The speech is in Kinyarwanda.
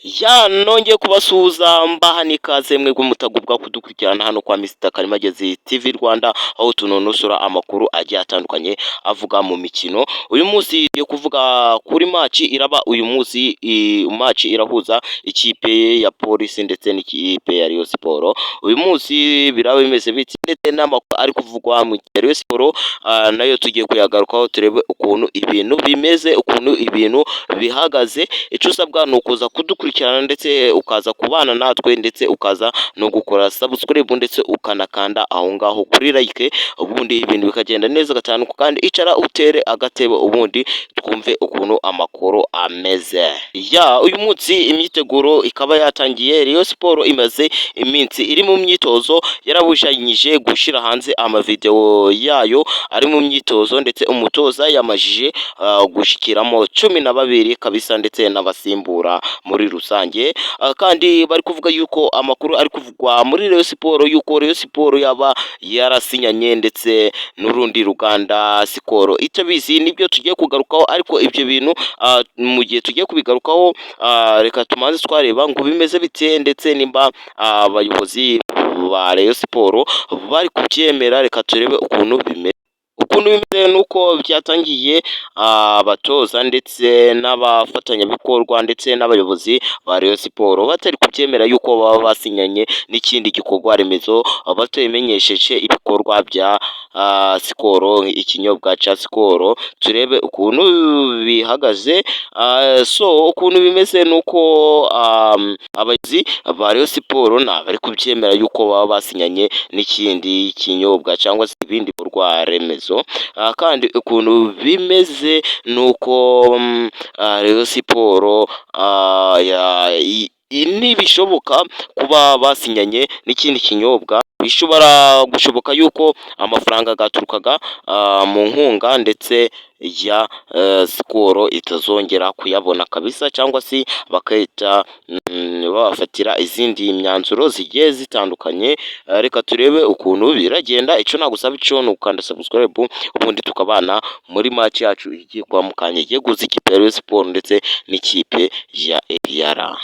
Ya, nongeye kubasuhuza, mbaha n'ikaze mwebwe mutagubwa kudukurikirana hano kwa Mr Karimagezi TV Rwanda, aho tunonosora amakuru agiye atandukanye avuga mu mikino. Uyu munsi tugiye kuvuga kuri match iraba uyu munsi. Match irahuza ikipe ya Polisi ndetse n'ikipe ya Rayon Sport. Uyu munsi biraba bimeze biti, ndetse n'amakuru ari kuvugwa mu Rayon Sport nayo tugiye kuyagarukaho, turebe ukuntu ibintu bimeze, ukuntu ibintu bihagaze. Icyo usabwa ni ukuza kudukurikirana ndetse ukaza kubana natwe, ndetse ukaza no gukora subscribe, ndetse ukanakanda aho ngaho kuri like, ubundi ibintu bikagenda neza gatanu. Kandi icara utere agatebe, ubundi twumve ukuntu amakuru ameze. Ya, uyu munsi imyiteguro ikaba yatangiye. Rayon Sport imaze iminsi iri mu myitozo, yarabujanyije gushyira hanze amavideo yayo ari mu myitozo, ndetse umutoza yamajije gushikiramo 12 kabisa, ndetse n'abasimbura muri rusange. Kandi bari kuvuga yuko amakuru ari kuvugwa muri Rayon Sport yuko Rayon Sport yaba yarasinyanye ndetse n'urundi ruganda Skol itabizi. Nibyo tugiye kugarukaho, ariko ibyo bintu mu gihe tugiye kubigarukaho, reka tumanze twareba ngo bimeze bite, ndetse nimba abayobozi ba Rayon Sport bari kubyemera. Reka turebe ukuntu bimeze. Ukuntu bimeze nuko byatangiye, abatoza ndetse n'abafatanyabikorwa ndetse n'abayobozi ba Rayon Sport batari kubyemera yuko baba basinyanye n'ikindi gikorwa remezo batabimenyesheje ibikorwa bya Skol, ikinyobwa cya Skol. Turebe ukuntu bihagaze. So ukuntu bimeze nuko abayobozi ba Rayon Sport ntabwo bari kubyemera yuko baba basinyanye n'ikindi kinyobwa cyangwa se ibindi bikorwa remezo. Kandi ukuntu bimeze ni uko Rayon Sport nibishoboka kuba basinyanye n'ikindi kinyobwa, bishobora gushoboka yuko amafaranga yaturukaga mu nkunga ndetse ya Skol itazongera kuyabona kabisa, cyangwa se bagahita babafatira izindi myanzuro zigiye zitandukanye. Reka turebe ukuntu biragenda. Icyo nagusaba icyo ni ugukanda subscribe, ubundi tukabana muri match yacu igiye kuba mu kanya, igiye guhuza ikipe ya Rayon Sport ndetse n'ikipe ya APR.